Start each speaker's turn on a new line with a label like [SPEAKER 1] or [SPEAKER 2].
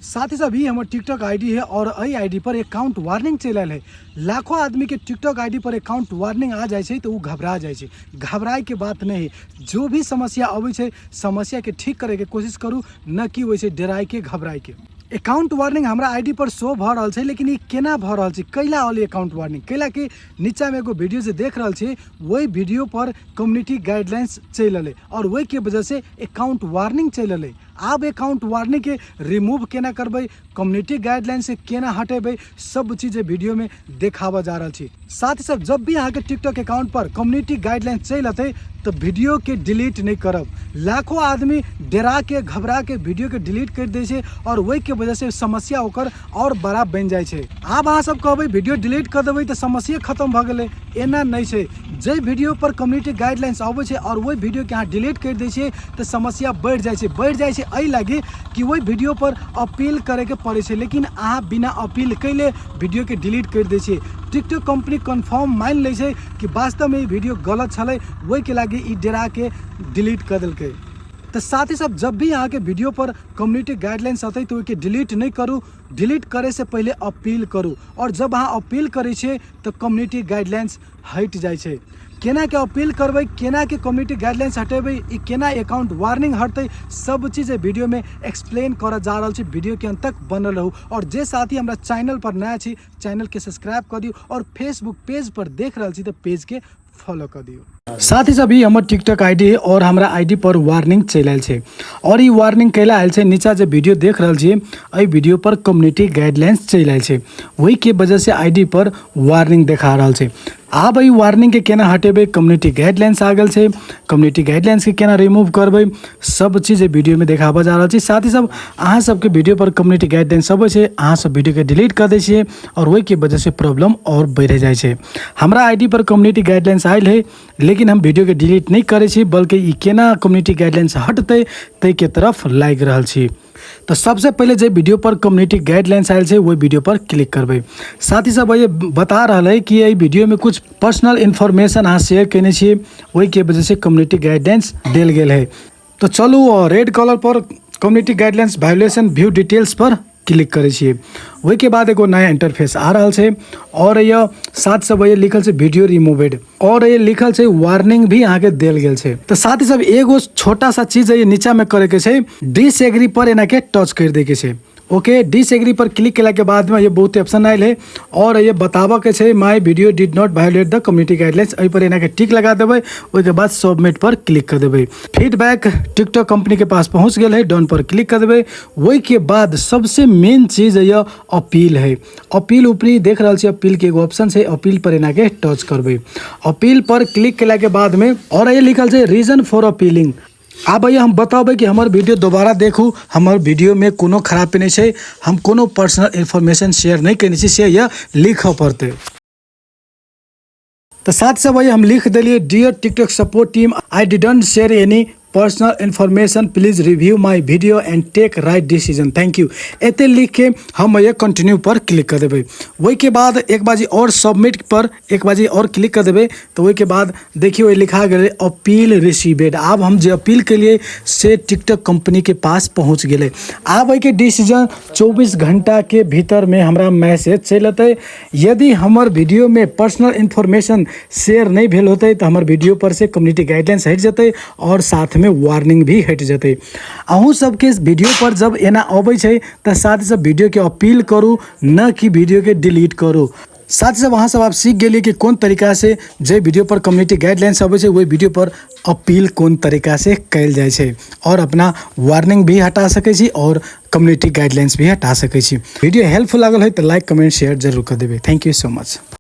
[SPEAKER 1] साथ ही साथ ई हमर टिकटॉक आईडी है और एहि आईडी पर अकाउंट वार्निंग चलि आयल है। लाखों आदमी के टिकटॉक आईडी पर अकाउंट वार्निंग आ जाइ छै तऽ ओ घबरा जाइ छै। घबराइके बात नहि है, जो भी समस्या अबै छै समस्याके ठीक करैके कोशिश करू, न कि ओहिसँ डराइके घबराइके। अकाउंट वार्निंग हमरा आईडी पर शो भऽ रहल छै, लेकिन ई केना भऽ रहल छै, कैला ऑल अकाउंट वार्निंग? कैला कि नीचामे एगो वीडियो जे देख रहल छी ओहि वीडियो पर कम्युनिटी गाइडलाइंस चलि एलै और ओहिके वजहसँ अकाउंट वार्निंग चलि एलै। आब अकाउंट वार्निंग के रिमूव केना करबै, कम्युनिटी गाइडलाइन से केना हटेबै, सब चीज वीडियो में देखाबऽ जा रहल छी। साथ ही साथ जब भी अहाँके टिकटॉक अकाउंट पर कम्युनिटी गाइडलाइन चलि एतै तऽ वीडियो के डिलीट नहि करब। लाखों आदमी डरा के घबरा के वीडियो के डिलीट कर दै छै और ओहि के वजह से समस्या ओकर और बड़ा बनि जाइ छै। आब अहाँ सब कहबै वीडियो डिलीट कर देबै तऽ समस्या खत्म भऽ गेलै, एना नहि छै। जाहि वीडियो पर कम्युनिटी गाइडलाइंस अबै छै और ओहि वीडियो के अहाँ डिलीट कर दै छियै तऽ समस्या बढ़ि जाइ छै। बढ़ि जाइ छै एहि लागी कि ओहि वीडियो पर अपील करैके पड़ै छै, लेकिन अहाँ बिना अपील कैले वीडियो के डिलीट कर दै छियै। टिकटॉक कंपनी कन्फर्म मानि लै छै कि वास्तवमे ई वीडियो गलत छलै, ओहिके लागी ई डरा के डिलीट कर देलकै। तऽ साथ ही साथ जब भी अहाँके वीडियो पर कम्युनिटी गाइडलाइंस अतै तऽ ओहिके डिलीट नहि करू, डिलीट करैसँ पहिले अपील करू। और जब अहाँ अपील करै छियै तऽ कम्युनिटी गाइडलाइंस हटि जाइ छै। केना के अपील करबै, केना के कम्युनिटी गाइडलाइंस हटेबै, ई केना अकाउंट वार्निंग हटतै, सब चीज एहि वीडियो में एक्सप्लेन करऽ जा रहल छी। वीडियो के अंत तक बनल रहू। और जे साथी हमरा चैनल पर नया छी चैनल के सब्सक्राइब कऽ दियौ और फेसबुक पेज पर देख रहल छी तऽ पेज के फॉलो कऽ दियौ। साथ ही सब ई हमर टिकटॉक आईडी है और हमरा आईडी पर वार्निंग चलि आयल छै। और ई वार्निंग कैला आयल छै, नीचा जे वीडियो देख रहल छी एहि वीडियो पर कम्युनिटी गाइडलाइंस चलि आयल छै, ओहि के वजह से आईडी पर वार्निंग देखा रहल छै। आब एहि वार्निंग के केना हटेबै, कम्युनिटी गाइडलाइंस आ गेल छै, कम्युनिटी गाइडलाइंस के केना रिमूव करबै, सब चीज एहि वीडियो में देखाबऽ जा रहल छी। साथ ही सब अहाँ सबके वीडियो पर कम्युनिटी गाइडलाइंस अबै छै, अहाँ सब वीडियो के डिलीट कऽ दै छियै और ओहि के वजह से प्रॉब्लम और बढ़ि जाइ छै। हमरा आईडी पर कम्युनिटी गाइडलाइंस आयल है, लेकिन हम वीडियो के डिलीट नहि करै छी, बल्कि ई केना कम्युनिटी गाइडलाइंस हटतै ताहिके तरफ लागि रहल छी। तऽ सबसे पहिले जे वीडियो पर कम्युनिटी गाइडलाइंस आयल छै ओहि वीडियो पर क्लिक करबै। साथ ही सब ये बता रहल है कि एहि वीडियो में कुछ पर्सनल इन्फॉर्मेशन अहाँ शेयर केने छी, ओहिके वजह से कम्युनिटी गाइडलाइंस देल गेल है। तऽ चलू रेड कलर पर community guidelines violation view details पर क्लिक करै छियै। ओहिके बाद एगो नया इंटरफेस आ रहल छै और यह साथ सब ये लिखल छै वीडियो रिमूवेड और ये लिखल छै वार्निंग भी अहाँके देल गेल छै। तऽ साथ ही सब एगो छोटा सा चीज ये नीचा में करे के छै, डिसएग्री पर एना के टच कर दे के छै। ओके, डिसएग्री पर क्लिक केला के बाद में ये बहुत ऑप्शन आयल है और ये बताबऽ के छै my video did not violate the community guidelines, एहि पर एना के टिक लगा देबै। ओहिके बाद सबमिट पर क्लिक कर देबै। फीडबैक टिकटॉक कंपनी के पास पहुंच गेल है, डन पर क्लिक कर देबै। ओहिके बाद सबसे मेन चीज यह अपील है। अपील ऊपरी देख रहल छी, अपील के एगो ऑप्शन छै, अपील पर एना के टच करबै। अपील पर क्लिक केला के बाद में और ये लिखल छै रीजन फॉर अपीलिंग। आब भैया हम बतेबै कि हमर वीडियो दोबारा देखू, हमर वीडियो में कोनो खराबी नहि छै, हम कोनो पर्सनल इन्फॉर्मेशन शेयर नहि केने छी, से यह लिखऽ पड़तै। तऽ साथ से भैया हम लिख देलियै dear TikTok support team, I didn't share any personal information, please review my video and take right decision, thank you. एते लिख के हम भैया कंटिन्यू पर क्लिक कर देबै। ओहिके बाद एक बाजी और सबमिट पर एक बाजी और क्लिक कर देबै। तऽ ओहिके बाद देखियौ लिखा गेलै अपील रिसीवेड। आब हम जे अपील केलियै से टिकटॉक कंपनीके पास पहुँच गेलै। आब एहिके डिसीजन 24 घंटाके भीतरमे हमरा मैसेज चलि एतै। यदि हमर वीडियोमे पर्सनल इन्फॉर्मेशन शेयर नहि भेल होतै तऽ हमर वीडियो पर से कम्युनिटी गाइडलाइंस हटि जेतै आओर साथमे वार्निंग भी हटि जेतै। अहूँ सबके वीडियो पर जब एना अबै छै तऽ साथ ही साथ वीडियोके अपील करू, न कि वीडियोके डिलीट करू। साथ ही साथ अहाँ सब आब सीख गेलियै कि कोन तरीका से जे वीडियो पर कम्युनिटी गाइडलाइंस अबै छै ओहि वीडियो पर अपील कोन तरीका से कयल जाइ छै और अपना वार्निंग भी हटा सकै छी और कम्युनिटी गाइडलाइंस भी हटा सकै छी। वीडियो हेल्पफुल लागल है तऽ लाइक कमेंट शेयर जरूर कर देबै। Thank you so much.